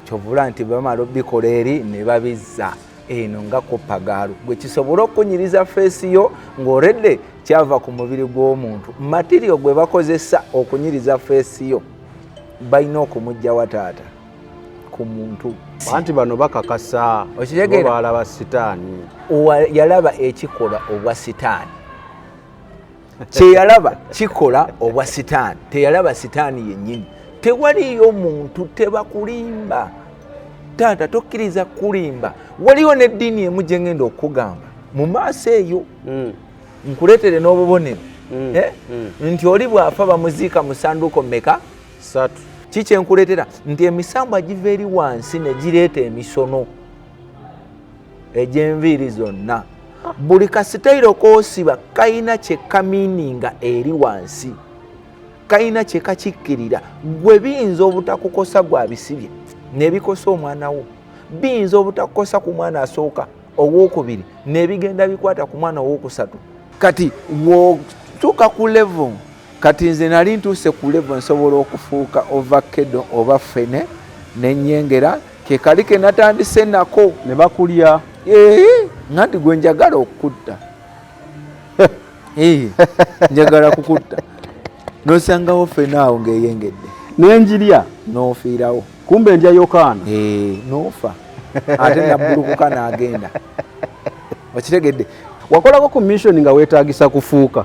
Kyovula nti bamala obikola eri ne babizza eno nga kopagaalo gwe kisobole okunyiriza feesi yo ng'oredde kyava ku mubiri gw'omuntu. Material gwe bakozesa okunyiriza feesi yo balina okumugjawa taata ku muntu. Anti bano bakakasa Okitegeera? Balaba sitaani. Yalaba ekikola obwa sitaani, kyeyalaba kikola obwa sitaani, teyalaba sitaani yennyini. Tewaliyo muntu, tebakulimba taata, tokkiriza kulimba. Waliwo n'eddiini emu gye ngenda okukugamba mu maaso eyo, nkuleetere n'obubonero, nti oli bw'afa bamuziika mu sanduuko mmeka? 3. Ki kyenkuleetera nti emisambwa giva eri wansi ne gireeta emisono egy'enviiri zonna. Buli kasitayiro k'osiba kalina kye kamiininga eri wansi, kalina kye kakikkirira. Gwe biyinza obutakukosa gwabisibye n'ebikosa omwana wo, biyinza obutakukosa ku mwana asooka, owokubiri, n'ebigenda bikwata ku mwana owokusatu. Kati bw'otuuka ku level, kati nze nali ntuuse ku level nsobola okufuuka ovakedo oba ffene nenyengera ke kali ke natandise nako. Ne bakulya. Nga nti gwe njagala okukutta. Njagala kukutta. N'osangawo ffene awo ng'eyengedde. N'enjirya. N'ofiirawo. Kumbe ndya Yokaana. N'ofa. Ate nabbulukuka n'agenda. Okitegedde? Wakolako ku mission nga weetaagisa kufuuka?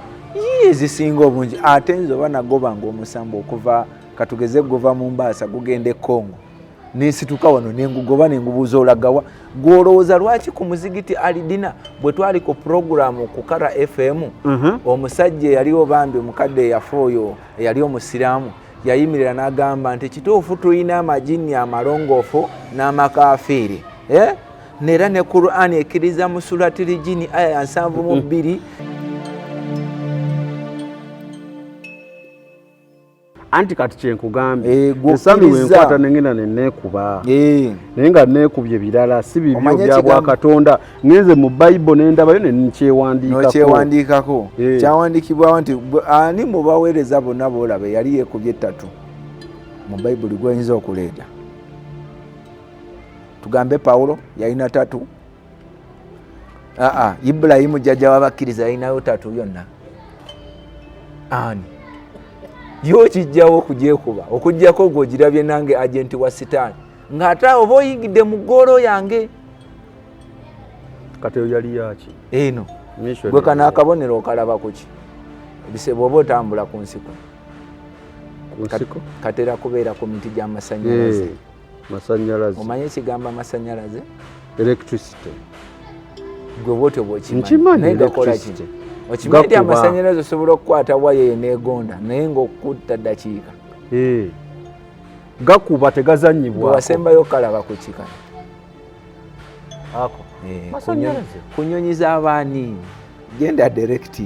Ezisinga obungi. Ate nze oba nagobanga omusambo okuva katugeze guva mu Mbaasa gugenda e Congo. Nensituka wano nengugoba nengubuuza olagawa. Gw'olowooza lwaki ku muzigiti Alidina bwe twali ku puroguramu ku Kara FM, omusajja eyaliwo bambi omukadde eyafa oyo eyali omusiraamu yayimirira n'agamba nti kituufu tulina amajinni amalongoofu n'amakafiiri. Neera ne Qur'an ekkiriza mu Surati Lijini aya ya 72. Anti kati kyenkugambye, ensambi wenkwata nengenda neneekuba, naye nga neekubye birala si bibyo bya Bwakatonda. Ngenze mu Bible nendabayo nenkyewandiikako. Kyawandiikibwawo nti ani mu baweereza bonna boolaba yali yeekubye ettatu mu Bayibuli gw'oyinza okuleeta? Tugambe Pawulo yalina tatu, Ibulayimu jjajja w'abakkiriza yalinayo tatu yonna. Ani yo kijjawo okugyekuba okuggyako gwe ogirabye nange agenti wa sitaani ng'ate awo oba oyingidde mu ggoolo yange. Kati eyo yali yaki? Eno gwe kano akabonero okalaba kuki? Bw'oba otambula ku nsiko katera kubeera ku miti gy'amasannyalaze. Masannyalaze. Omanyi ekigambo amasannyalaze? Electricity. Gwe bwotyo bw'okimanyi. Naye gakola ki? Okimanyi nti amasannyalaze osobola okukwata waya eyo n'egonda naye ng'okutta ddakiika. Gakuba tegazannyibwako. Wasembayo okalaba ku kika? Ako. Ku nnyonyi z'abaani? Genda direct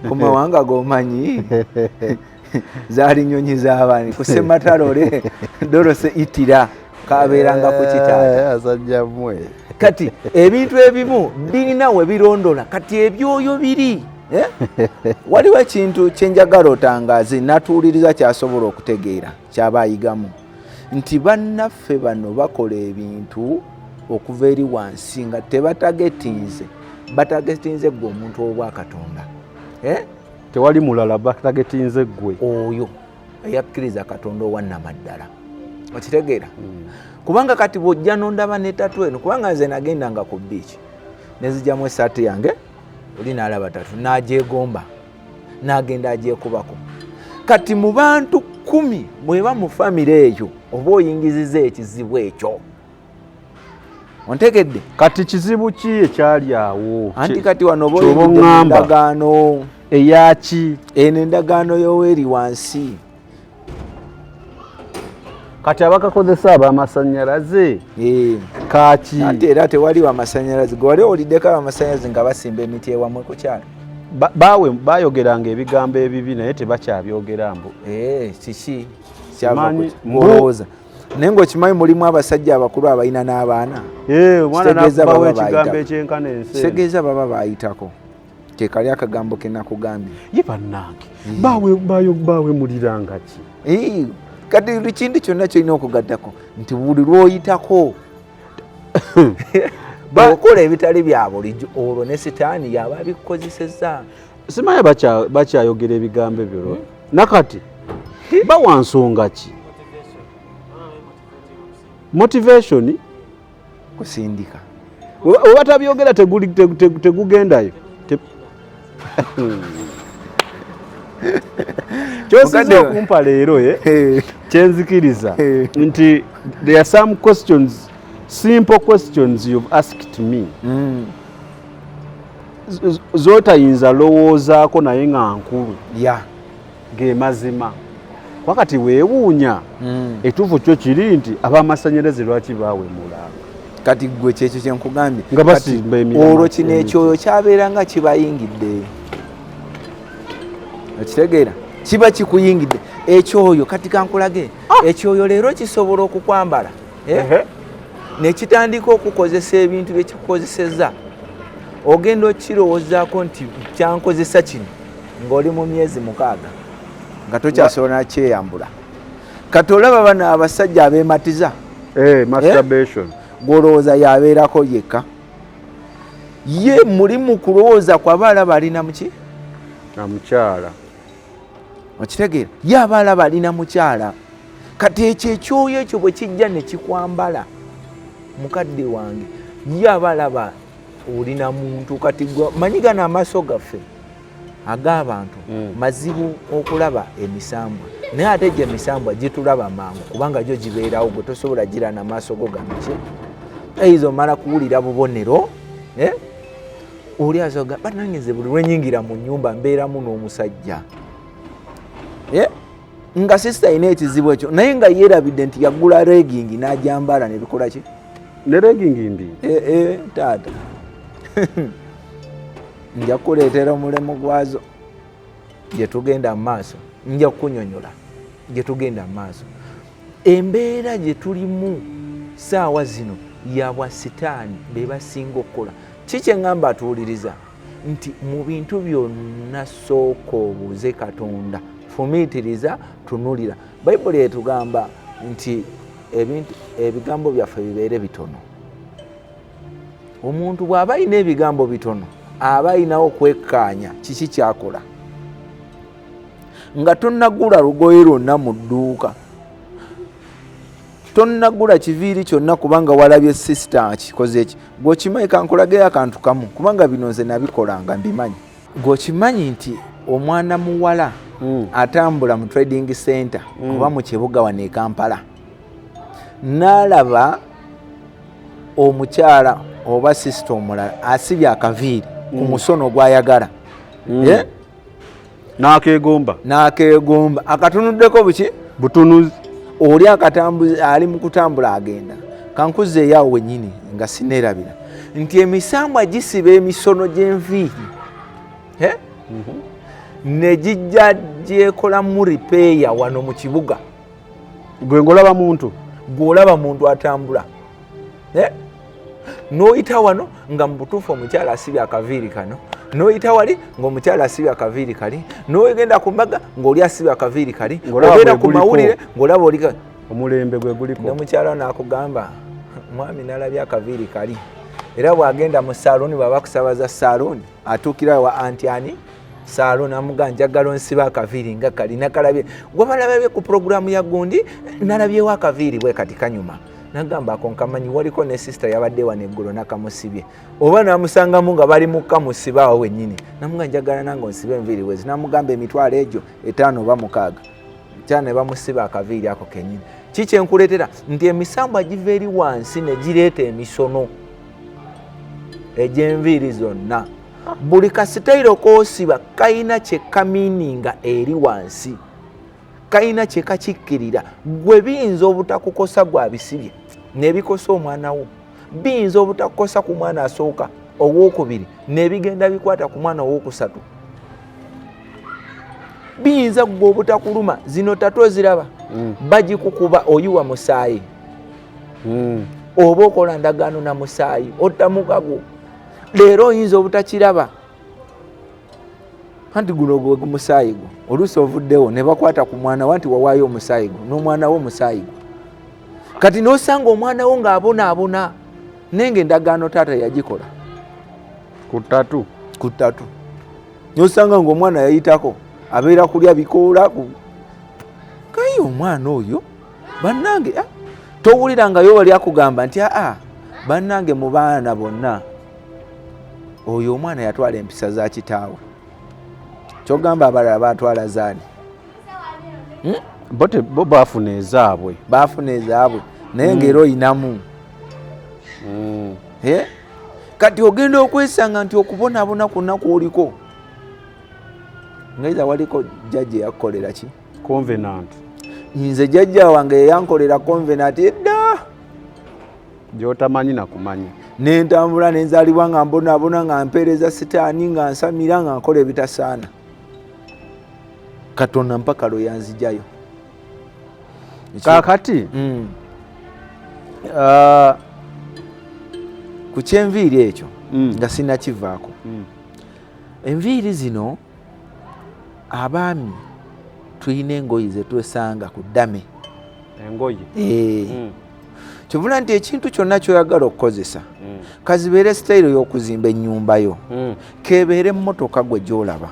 ku mawanga g'omanyi. Zaali nnyonyi z'abaani ku Sematalole Dorose Itira kabeeranga ku kitaata. Asajja mmwe. Kati ebintu ebimu birina we birondola. Kati ebyoyo biri Waliwo ekintu kye njagala otangaaze natuuliriza kyasobola okutegeera kyaba ayigamu nti bannaffe bano bakola ebintu okuva eri wansi nga tebatagetinze, batagetinze ggwe omuntu ow'obwakatonda. Tewali mulala batagetinze ggwe. Oyo eyakkiriza Katonda owannamaddala. Okitegeera? Kubanga kati bw'ojja n'ondaba ne tatu eno, kubanga nze nagendanga ku bbiici nenzigyamu essaati yange oli n'alaba tatu n'agyegomba n'agenda agyekubako. Kati mu bantu 10 bw'eba mu famire eyo oba oyingiziza ekizibu ekyo. Ontegedde? Kati kizibu ki ekyali awo? Anti kati wano oba oyingidde mu ndagaano. Eyaki? Eno endagaano y'oweeri wansi. Kati abakakozesa ab'amasannyalaze kaaki? Anti era tewaliwo amasannyalaze. Gwe wali owuliddeko ab'amasannyalaze nga basimba emiti ewamwe ku kyalo? Bayogeranga ebigambo ebibi naye tebakyabyogera mbu. Kiki? Kyava ku ki? Ng'olowooza. Naye ng'okimanyi mulimu abasajja abakulu abalina n'abaana. Omwana n'akubawo ekigambo ekyenkana ensi. Kitegeeza baba baayitako. Ke kali akagambo ke nakugambye. Ye bannange, bawe muliranga ki? Kati buli kintu kyonna kyolina okugattako nti buli lwoyitako okola ebitali bya bulijjo, olwo ne sitaani yaba abikukozesezza. Simanyi bakyayogera ebigambo ebyo nakati bawa nsonga ki? Motivation, kusindika. Oba tabyogera tegugendayo. Kyosinza okumpa leero kyenzikiriza nti there are some questions, simple questions you've asked me zotayinza lowoozaako naye nga nkulu ge mazima. Wakati weewuunya etuufu kyo kiri nti ab'amasanyalaze lwaki baawemulanga? Kati gwe kyekyo kyenkugambye. Nga basimba emirama. Olwo kino ekyoyo kyabeera nga kibayingidde, okitegeera? Kiba kikuyingidde ekyoyo. Kati kankulage ekyoyo leero kisobola okukwambala, eh? Nekitandika okukozesa ebintu byekikukozeseza, ogenda okirowoozaako nti kyankozesa kino ng'oli mu myezi 6 nga tokyasobola nakyeyambula. Kati olaba bano abasajja abeematiza, Masturbation. Gwolowooza yabeerako yekka? Ye muli mu kulowooza kwaba alaba alina muki? Na mukyala. Okitegeera? Ye aba alaba alina mukyala. Kati ekyo ekyoyo ekyo bwe kijja ne kikwambala, mukadde wange, ye aba alaba olina muntu. Kati gwe manyi gano amaaso gaffe ag'abantu mazibu okulaba emisambwa, naye ate gye emisambwa gitulaba mangu kubanga gyo gibeerawo, gwe tosobola gira na maaso go gano. Ki eyiza omala kuwulira bubonero, eh? Oli azoga banange, nze buli lwenyingira mu nyumba mbeeramu n'omusajja, eh? Nga sisita alina ekizibu ekyo, naye nga yeerabidde nti yagula legging n'ajambala nebikola ki? Ne legging mbi. Eh, eh, taata, nja kukuleetera omulimu gwazo gye tugenda mu maaso, nja kukunyonyola gye tugenda mu maaso. Embeera gye tulimu saawa zino ya bwa sitaani be basinga okukola. Ki kye ŋŋamba atuwuliriza nti mu bintu byonna sooka obuuze Katonda, fumiitiriza, tunulira. Bayibuli etugamba nti ebintu, ebigambo byaffe bibeere bitono. Omuntu bw'aba alina ebigambo bitono aba alinawo okwekkaanya kiki kyakola. Nga tonnagula lugoye lwonna mu dduuka, tonnagula kiviiri kyonna, kubanga walabye sisita akikoze eki, gweokimanyi. Kankulageyo akantu kamu, kubanga bino nze nabikolanga mbimanyi. Gweokimanyi nti omwana muwala atambula mu trading center oba mu kibuga wano e Kampala n'alaba omukyala oba sisita omulala asibye akaviiri ku musono gwayagala, Eh? N'akeegomba. N'akeegomba, akatunuddeko buki? Butunuzi. Oli akatambuzi ali mu kutambula agenda. Kankuzeeyo awo wennyini nga sineerabira nti emisambwa gisiba emisono gy'enviiri, eh? Ne gijja gyekolamu repair wano mu kibuga. Gwe ng'olaba muntu. Gw'olaba muntu atambula, eh? N'oyita wano nga mu butuufu omukyala asibye akaviiri kano, n'oyita wali ng'omukyala asibye akaviiri kali, n'ogenda ku mbaga ng'oli asibye akaviiri kali, Ng'olaba ogenda bwe ku guliko. mawulire ng'olaba oli Omulembe gwe guliko. N'omukyala n'akugamba, mwami nalabye akaviiri kali. Era bw'agenda mu saaluuni, bw'aba kusabaza saaluuni, atuukira wa anti ani saaluuni, amuga njagala onsiba akaviiri nga kali nakalabye, wabalabye ku puroguramu ya gundi, nalabyewo akaviiri bwe kati kanyuma. Nagamba ako nkamanyi, waliko ne sisita yabadde wano eggulo nakamusibye, oba namusangamu nga bali mukamusiba awo wennyini, namuga njagala nange onsibe enviiri wezi, namugamba emitwalo egyo 5 oba 6 kyana, ne bamusiba akaviiri ako kennyini. Kikyenkuleetera nti emisambwa giva eri wansi ne gireeta emisono egy'enviiri zonna. Buli kasitayiro koosiba kalina kye kamiininga eri wansi, kalina kye kakikkirira. Gwe biyinza obutakukosa gwabisibye, nebikosa omwana wo, biyinza obutakukosa ku mwana asooka, owokubiri, nebigenda bikwata ku mwana owokusatu. Biyinza gwe obutakuluma. Zino tatu oziraba, bagikukuba oyiwa musaayi, oba okola ndagaano na musaayi, otta mukago. Leero oyinza obutakiraba. Anti guno gwe gumusaayi gwo, oluusi ovuddewo ne bakwata ku mwana wo nti wawaayo omusaayi gwo n'omwana wo omusaayi gwo. Kati n'osanga omwana wo ng'abonaabona, naye ng'endagaano taata yagikola ku ttatu, ku ttatu. N'osanga ng'omwana yayitako abeera kulya bikoola kaye omwana oyo bannange towulira nga yo wali akugamba nti aa bannange mu baana bonna oyo omwana yatwala empisa za kitaawe. Kyogamba abalala batwala zaani? Bo baafuna ezaabwe, baafuna ezaabwe naye ng'era oyinamu. Kati ogenda okwesanga nti okubonaabona kwonna kwoliko ngaiza waliko jjajja eyakukolera ki? Covenant. Nze jjajja wange yeyankolera covenant edda gyotamanyi nakumanya. Nentambula nenzaalibwa nga mbonaabona, nga mpeereza sitaani, nga nsamira, nga nkola ebitasaana. Katonda mpaka lwe yanzijayo. Kaakati ku kyenviiri ekyo nga sinakivaako, enviiri zino abaami tulina engoye zetwesanga ku ddame. Engoye. Kyovula nti ekintu kyonna kyoyagala okukozesa, kazibeere sitayiro y'okuzimba ennyumba yo, kebeere emmotoka gwe gyolaba,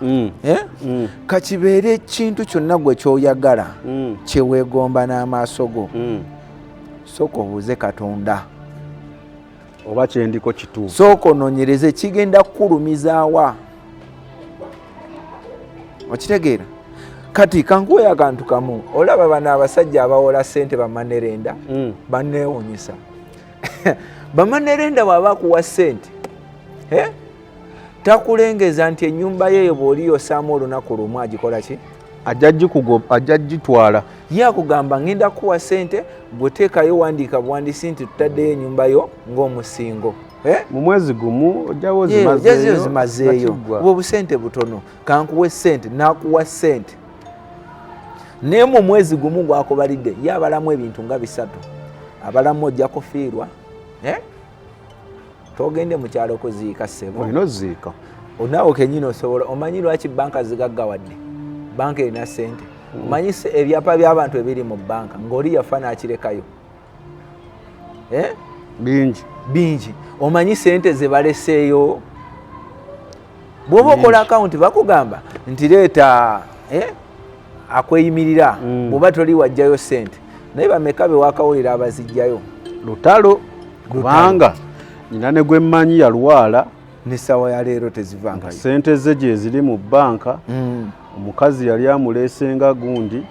kakibeere ekintu kyonna gwe kyoyagala, kyeweegomba n'amaaso go, sooka obuuze Katonda oba kyendiko kituufu. Sooka onoonyereze kigenda kukulumizaawa. Okitegeera? Kati kankuweyo akantu kamu. Olaba bano abasajja abawola ssente, ba money lender, banneewunyisa. Ba money lender bw'aba akuwa ssente, takulengeza nti ennyumba yeeyo bw'oliyosaamu olunaku lumu agikola ki? Ajja gitwala. Ye akugamba, ngenda kuwa ssente, gweteekayo, wandiika buwandisi nti tutaddeyo ennyumba yo ng'omusingo. Mu mwezi gumu ojjawo ozimazeeyo zimazeeyo obwo obusente butono, kankuwe ssente. Nakuwa ssente, naye mu mwezi gumu gwakubalidde ye abalamu ebintu nga bisatu. Abalamu ojja kufiirwa, togende mu kyalo kuziika, ssebo. Olina oziika. Naawe kenyini osobola. Omanyi lwaki banka zigaggawadde? Banka erina ssente. Omanyi ebyapa by'abantu ebiri mu banka ng'oli yafa n'akirekayo? Bingi. Bingi. Omanyi sente ze baleseeyo? Bw'oba okola akawunti bakugamba nti leeta akweyimirira. Bw'oba toli wajjayo sente, naye bameka be wakawulira abazijjayo? Lutalo, kubanga nyina ne gwe mmanyi yalwala. N'essaawa ya leero tezivangayo. Sente ze gye ziri mu banka. Omukazi yali amuleesenga gundi,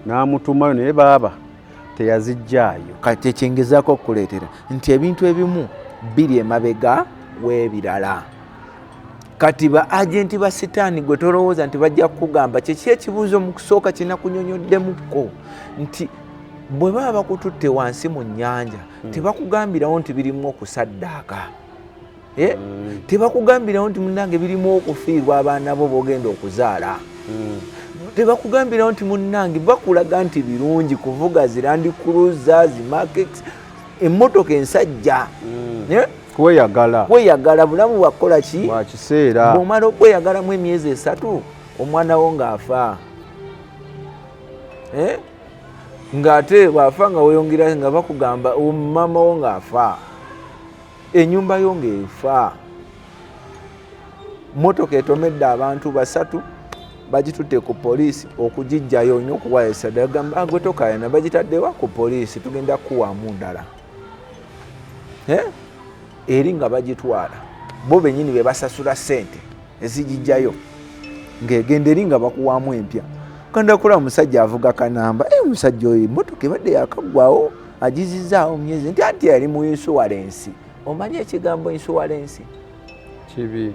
n'amutumayo, naye baaba teyazijjaayo. Kati ekyengezaako okukuleetera nti ebintu ebimu biri emabega w'ebirala. Kati ba agenti ba sitaani, gwe tolowooza nti bajja kukugamba kyeki ekibuuzo mu kusooka kinakunyonyoddemukko nti bwe baba bakututte wansi mu nnyanja, tebakugambirawo nti birimu okusaddaaka. Tebakugambirawo nti munnange birimu okufiirwa abaana bo bogenda okuzaala. Tebakugambirawo nti munnange, bakulaga nti birungi kuvuga zi Land Cruiser, zi Mark X, emmotoka ensajja. Kweyagala. Kweyagala bulamu bwakukola ki? Bwa kiseera. Bw'omala okweyagalamu emyezi 3, omwana wo ng'afa. Ng'ate bw'afa nga weyongera nga bakugamba maama wo ng'afa, ennyumba yo ng'efa, motoka etomedde abantu basatu, bagitutte ku poliisi, okugijjayo olina okuwaayo sadaka. Gamba gwe tokayana, bagitaddewa ku poliisi, tugenda kukuwaamu ndala. Eri nga bagitwala, bo bennyini be basasula ssente ezigijjayo, ng'egenda eri nga bakuwaamu empya. Kandakula omusajja avuga kanamba, omusajja oyo emmotoka ebadde yakaggwawo, agizizaawo myezi nti anti yali mu insurance. Omanyi ekigambo insurance? Kibi.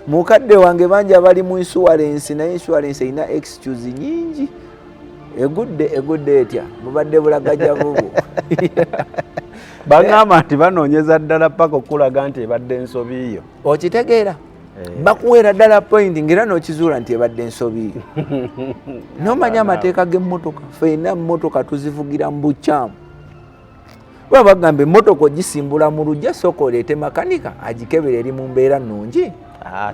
Mukadde wange, bangi abali mu insurance, naye insurance erina excuse nyingi. Egudde, egudde etya? Bubadde bulagajjavu bwo. Bagamba nti banoonyeza ddala paka okulaga nti ebadde ensobi yo. Okitegeera? Bakuweera ddala point ngaera n'okizuula nti ebadde ensobi yo. Nomanya amateeka g'emmotoka, ffenna mmotoka tuzivugira mu bukyamu. Baba bagamba emmotoka ogisimbula mu lujja, sooka oleete makanika agikebera eri mu mbeera nnungi.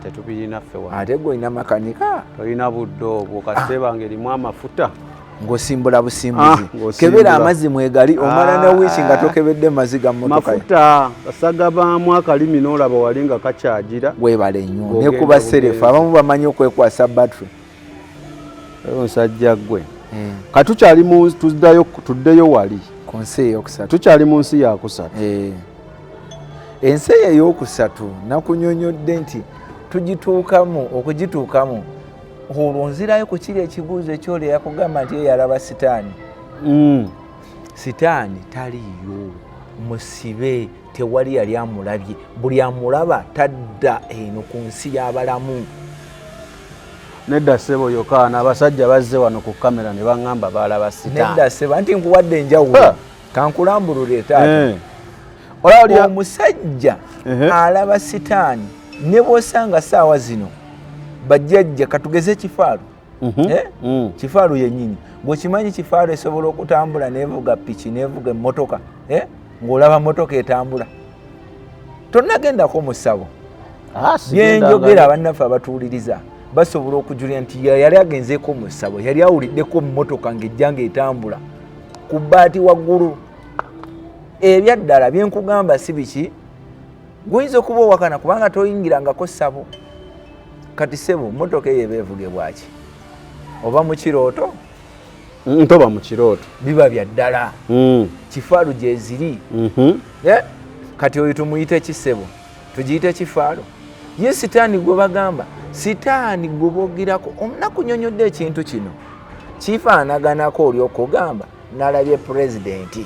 Tetubirina ffe wano. Ate gwe olina makanika? Tolina budde obwo, kasita bange erimu amafuta. Ng'osimbula busimbuzi. Kebera amazzi mwegali, omala ne wiiki nga tokebedde mazzi ga mmotoka. Mafuta gasagabaamu akalimi n'olaba wali nga kakyagira. Weebale nnyo nekuba serefu, abamu bamanyi okwekwasa battery. Omusajja gwe. Katukyali mu tuddayo, tuddeyo wali ku nsi eyokusatu. Tukyali mu nsi yakusatu. Ensi eyo eyokusatu nakunyonyodde nti tugituukamu, okugituukamu olwo nzirayo ku kiri ekibuuzo ekyoli eyakugamba nti ye yalaba sitaani. Sitaani taliiyo, musibe, tewali yali amulabye, buli amulaba tadda eno ku nsi y'abalamu. Nedda ssebo Yokaana, abasajja bazze wano ku kamera ne baŋŋamba baalaba sitaani. Nedda ssebo, anti nkuwadde enjawulo, kankulambulule taata. Omusajja alaba sitaani ne bw'osanga saawa zino bajjajja, katugeze kifaalu, kifaalu yennyini bw'okimanyi, kifaalu esobola okutambula nevuga piki, nevuga emmotoka, ng'olaba mmotoka etambula, tonnagendako mu ssabo. Byenjogera bannaffe abatuwuliriza basobola okujulira nti yali agenzeeko mu ssabo, yali awuliddeko mmotoka ng'ejja ng'etambula ku bbaati waggulu. Ebyaddala byenkugamba si biki, guyinza okuba owakana kubanga toyingirangako ssabo. Kati ssebo, mmotoka eyo eba evugebwaki? Oba mu kirooto? Ntoba mu kirooto. Biba bya ddala. Kifaalu gyeziri. Kati oyo tumuyite kisebo, tugiyite kifaalo. Ye sitaani gwe bagamba, sitaani gwe boogerako, omunakunyonyodde ekintu kino kifaanaganako oli okugamba nalabye pulezidenti,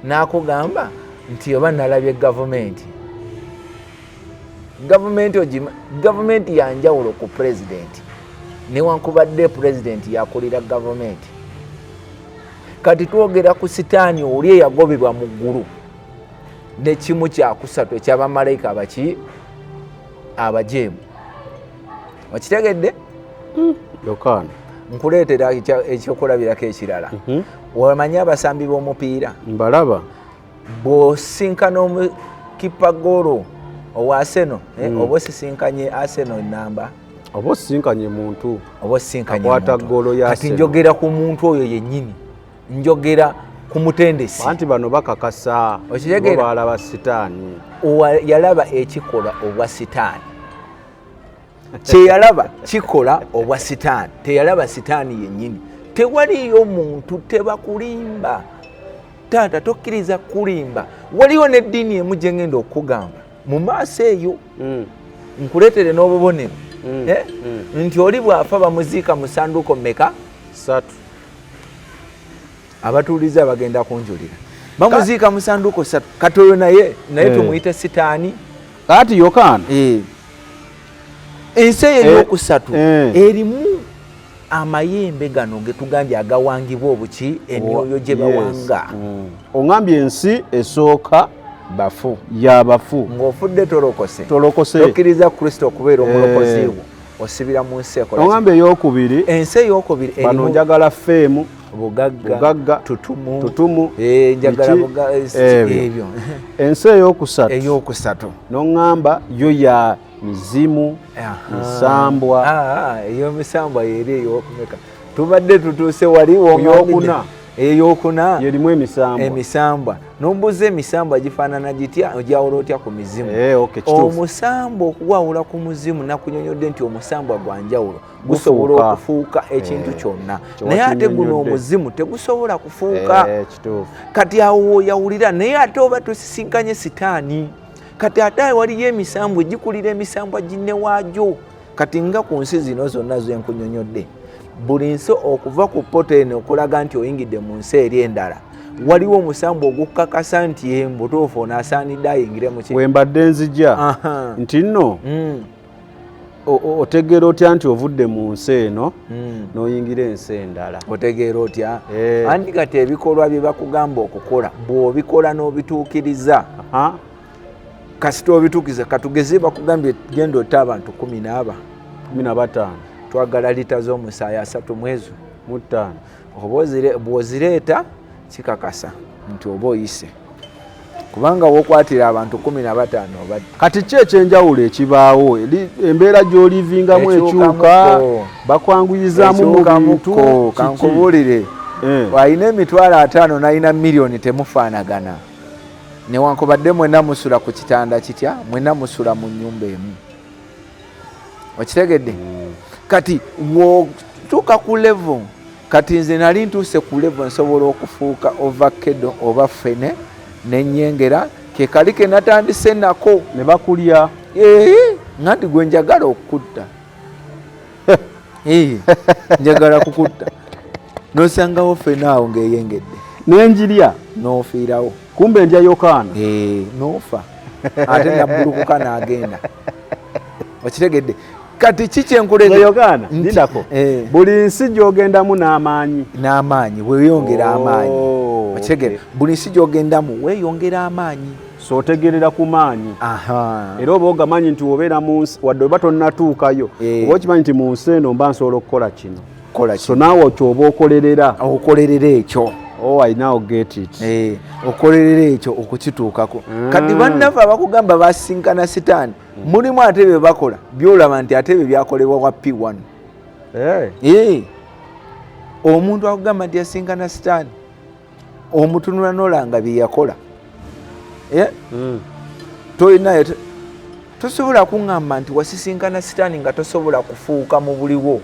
n'akugamba nti oba nalabye gavumenti. Gavumenti yanjawulo ku pulezidenti, newankubadde pulezidenti yakulira gavumenti. Kati twogera ku sitaani oli eyagobebwa mu ggulu nekimu kyakusatu ekyabamalayika abaki abajeemu. Okitegedde? Yokaana. Nkuleetera ekyokulabirako ekirala. Wamanyi abasambi b'omupiira? Mbalaba. Bw'osinkana omukipa golo owa Arsenal, oba osisinkanye Arsenal namba, oba osisinkanye muntu, oba osisinkanye muntu. Kati njogera ku muntu oyo yennyini, njogera ku mutendesi. Anti bano bakakasa balaba sitaani. Yalaba ekikola obwa sitaani, kyeyalaba kikola obwa sitaani, teyalaba sitaani yennyini. Tewaliyo muntu, tebakulimba taata, tokkiriza kulimba. Waliwo n'eddiini emu gye ngenda okukugamba mu maaso eyo, nkuleetere n'obubonero, nti oli bw'afa bamuziika mu sanduuko mmeka? 3. Abatuuliza abagenda kunjulira, bamuziika mu sanduuko 3. Kati oyo naye tumuyite sitaani? Kati Yokaana, ensi eyo eyokusatu erimu amayembe gano getugambye agawangibwa obuki, emyoyo gye bawanga. Oŋambye ensi esooka bafu, yabafu, ng'ofudde tolokose, tolokose, tokkiriza Kristo okubeera omulokozi wo, osibira mu nsi ekola. Oŋambye eyokubiri, ensi eyokubiri bano njagala feemu, bugagga, tutumu, njagala ebyo. Ensi eyokusatu, eyokusatu noŋŋamba yo ya mizimu, misambwa. Eyomisambwa yeri eyokumeka? Tubadde tutuuse wali eyokuna, eyokuna yerimu emisambwa. Emisambwa nombuuza emisambwa gifaanana gitya, ogyawula otya ku mizimu? Omusambwa okuwawula ku muzimu, nakunyonyodde nti omusambwa gwa njawulo, gusobola okufuuka ekintu kyonna, naye ate guno omuzimu tegusobola kufuuka. Kati awo woyawulira, naye ate oba tusisinkanye sitaani. Kati ate waliyo emisambwa egikulira emisambwa ginne waagyo. Kati nga ku nsi zino zonna zenkunyonyodde, buli nsi okuva ku poto eno okulaga nti oyingidde mu nsi eri endala, waliwo omusambwa ogukakasa nti mbutuufu ono asaanidde ayingire mu ki. Wembadde nzija nti nno otegeera otya nti ovudde mu nsi eno n'oyingira ensi endala? Otegeera otya? Anti kati ebikolwa bye bakugamba okukola bw'obikola n'obituukiriza, kasita obituukiriza. Katugeze bakugambye genda otte abantu 14, 15, twagala lita z'omusaayi 3 mu ezo 5, oba bw'ozireeta kikakasa. Nti oba oyise, kubanga wokwatira abantu 15 oba. Kati ki ekyenjawulo ekibaawo? Embeera gy'olivingamu ekyuka, bakwanguyizaamu mu bintu? Kankubuulire, alina 500,000 n'alina miliyoni temufaanagana, newankubadde mwena musula ku kitanda kitya, mwena musula mu nnyumba emu. Okitegedde? Kati wotuuka ku level, kati nze nali ntuuse ku level nsobola okufuuka ovakedo oba fene nenyengera kekali ke natandise nako. Ne bakulya. Nga nti gwe njagala okukutta, njagala kukutta, nosangawo fene awo ng'eyengedde. Nenjirya. N'ofiirawo. Kumbe ndya Yokaana. N'ofa, ate nabbulukuka n'agenda. Okitegedde? Kati ki kyenkuleeta? Yokaana, lindako. Buli nsi gy'ogendamu n'amaanyi. N'amaanyi, weeyongera amaanyi. Okitegedde? Buli nsi gy'ogendamu weeyongera amaanyi. So otegerera ku maanyi, era oba ogamanyi nti obeera mu nsi, wadde oba tonnatuukayo, oba okimanyi nti mu nsi eno mba nsobola okukola kino. So naawe kyoba okolerera. Okolerera ekyo. Oh, I now get it. Okolerera ekyo okukituukako. Kati bannaffe abakugamba basinkana sitaani, mulimu ate bye bakola byolaba nti ate bye byakolebwa wa P1. Omuntu akugamba nti yasinkana sitaani, omutunula nolanga bye yakola. Tolinayo, tosobola kuŋŋamba nti wasisinkana sitaani nga tosobola kufuuka mu buliwo.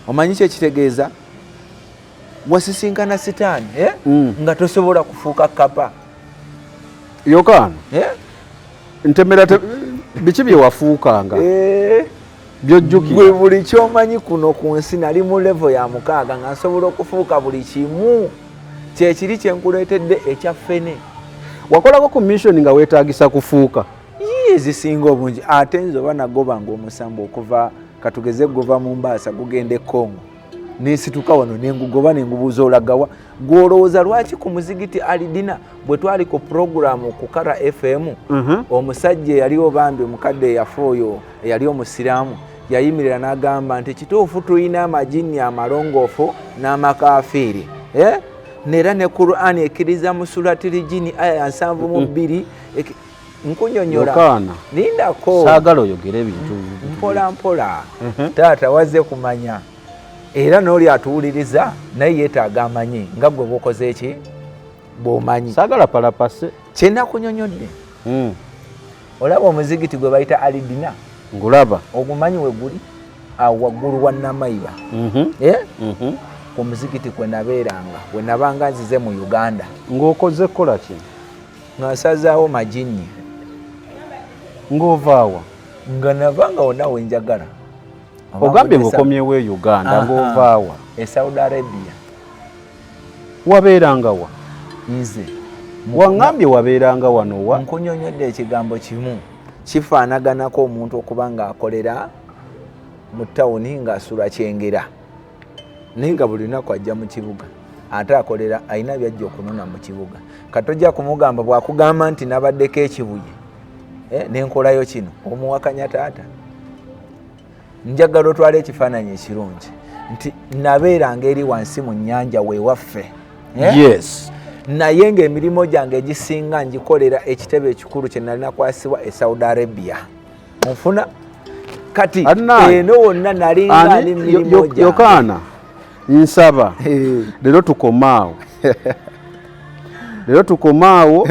Omanyi kyekitegeeza wasisinkana sitaani nga tosobola kufuuka kapa? Yokaana, ntemera, biki bye wafuukanga byojjukira? Gwe buli kyomanyi kuno ku nsi nali mu level ya 6 nga nsobola okufuuka buli kimu. Kyekiri kyenkuleetedde ekya ffene. Wakolako ku mission nga weetagisa kufuuka? Ezisinga obungi. Ate nze oba nagobanga omusambo okuva, katugeze guva mu Mbaasa gugenda e Congo, nensituka wano nengugoba nengubuuza olagawa? Gwolowooza lwaki ku muzigiti Alidina bwe twali ku puroguramu ku Kara FM, omusajja eyaliwo bambi omukadde eyafa oyo eyali omusiraamu yayimirira n'agamba nti kituufu tulina amajinni amalongoofu n'amakafiiri, eh? Nera ne Qur'ani ekkiriza mu Suratil Jini aya ya 72. Nkunyonyola, lindako. Saagala oyogere ebintu. Mpola mpola, taata wazze kumanya, era n'oli atuwuliriza naye yeetaaga amanyi nga gwe bwokoze eki bw'omanyi. Saagala palapase. Kyenakunyonyodde, olaba omuzigiti gwe bayita Alidina? Ngulaba. Ogumanyi we guli? Awo waggulu wa Namayiba, eh? Ku muzigiti kwe nabeeranga we nabanga nzize mu Uganda. Ng'okoze kukola ki? Nga nsazaawo majinni. Ng'ovaawa? Nga navanga wonna wenjagala. Ogambye ng'okomyewo e Uganda, ng'ovaawa? E Saudi Arabia. Wabeeranga wa? Nze Waŋŋambye wabeeranga wano wa? Nkunyonyodde ekigambo kimu, kifaanaganako omuntu okuba ng'akolera mu tawuni ng'asula Kyengera, naye nga buli lunaku ajja mu kibuga, ate akolera alina byajja okunona mu kibuga. Katojja kumugamba bwakugamba nti nabaddeko ekibuye, nenkolayo kino, omuwakanya. Taata, njagala otwale ekifaananyi ekirungi nti nabeeranga eri wansi mu nnyanja weewaffe, eh? Yes. Naye ng'emirimu gyange egisinga ngikolera ekitebe ekikulu kye nalina kwasibwa e Saudi Arabia. Nfuna kati eno wonna nalinga ali mirimu gyange. Yokaana, nsaba leero tukomaawo, leero tukomaawo.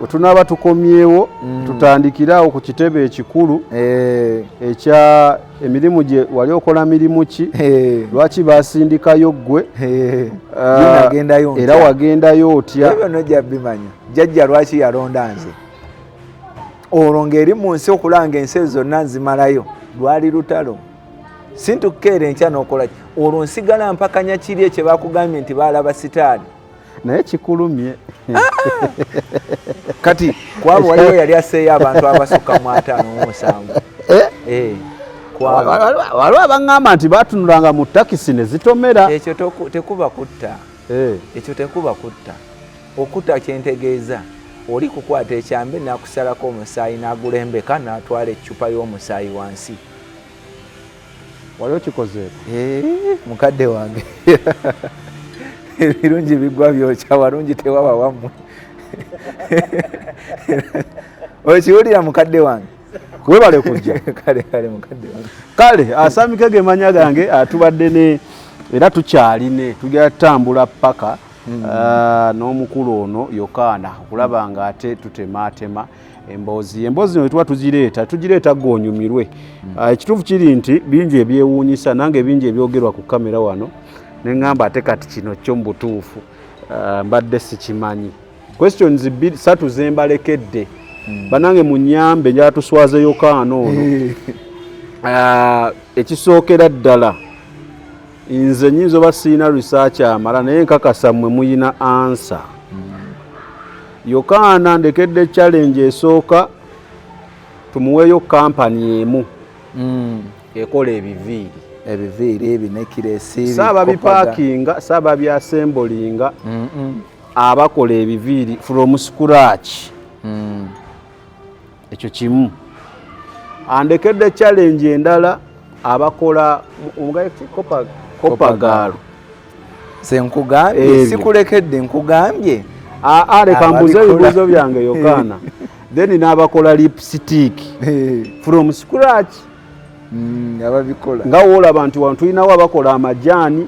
Wetunaaba tukomyewo, tutandikire awo ku kitebe ekikulu ekya emirimu gye wali okola. Mirimu ki? Lwaki basindikayo ggwe? Era wagendayo otya? Ebyo nojja bimanya. Jjajja lwaki yalonda nze olwo ng'eri mu nsi okulanga ensi ezo zonna nzimalayo? Lwali lutalo sintukeera enkya n'okola ki? Olwo nsigala mpakanya kiri ekye bakugambye nti baalaba sitaani. Naye kikulumye. Kati kwabo waliwo yali aseeyo abantu abasukka mu 57. Eh? Eh, waliwo abaŋŋamba nti batunulanga mu takisi ne zitomera. Ekyo tekuba kutta. Eh. Ekyo tekuba kutta. Okutta kyentegeeza oli kukwata ekyambe n'akusalako omusaayi n'agulembeka n'atwala eccupa y'omusaayi wansi. Wali okikozeeko? Mukadde wange. Ebirungi bigwa byokya, walungi tewaba wammwe. Okiwulira mukadde wange? Webale kujja. Kale kale mukadde wange. Kale asamike ge manya gange, atubadde ne era tukyaline tugenda tutambula paka n'omukulu ono Yokaana okulaba nga ate tutemaatema emboozi. Emboozi eno tuba tugireeta tugireeta gwonyumirwe. Ekituufu kiri nti bingi ebyewuunyisa, nange bingi ebyogerwa ku kamera wano ne ŋŋamba ate kati kino kyo mu butuufu mbadde sikimanyi. Questions bbiri satu zembalekedde, banange munyambe, njala tuswaze Yokaana ono. Ekisookera ddala, nze nyinza oba siina research amala, naye nkakasa mmwe muyina answer. Yokaana ndekedde challenge esooka, tumuweeyo kampani emu ekola ebiviiri. Ebiviiri, ebinekiresi. Saaba bipaakinga, saaba byasembolinga, abakola ebiviiri from scratch. Ekyo kimu. Andekedde challenge endala, abakola kopagaalo. Nze nkugambye. Ebyo. Sikulekedde, nkugambye. Aa, leka mbuze Ababikola. ebibuuzo byange, Yokaana. Then n'abakola lipstick from scratch. Ababikola. Nga woolaba nti wano tulinawo abakola amajaani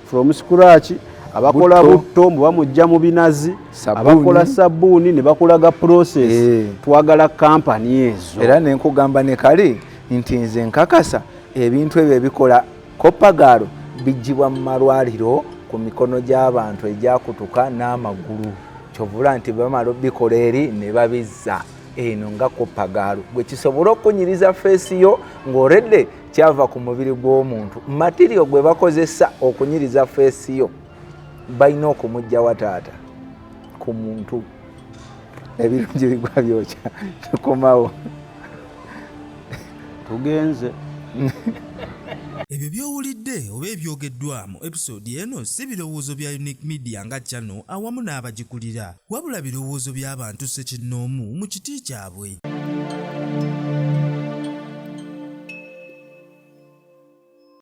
from scratch, abakola Butto. butto mbu bamujja mu binazi, Sabbuuni. abakola sabbuuni ne bakolaga process. Twagala kampani ezo. Era nenkugamba ne kali nti nze nkakasa ebintu ebyo ebikola kopagaalo bijjibwa mu malwaliro ku mikono gy'abantu egyakutuka n'amagulu, kyovula nti bamala obikola eri ne babizza eno nga kopagaalo gwe kisobole okunyiriza face yo ng'oredde kyava ku mubiri gw'omuntu. Material gwe bakozesa okunyiriza face yo balina okumugjawa taata ku muntu. Ebirungi bigwa byokya, tukomawo. Tugenze. Ebyo by'owulidde oba ebyogeddwa mu episode eno si birowoozo bya Unique Media nga channel awamu n'abagikulira, wabula birowoozo by'abantu ssekinnoomu mu kiti kyabwe.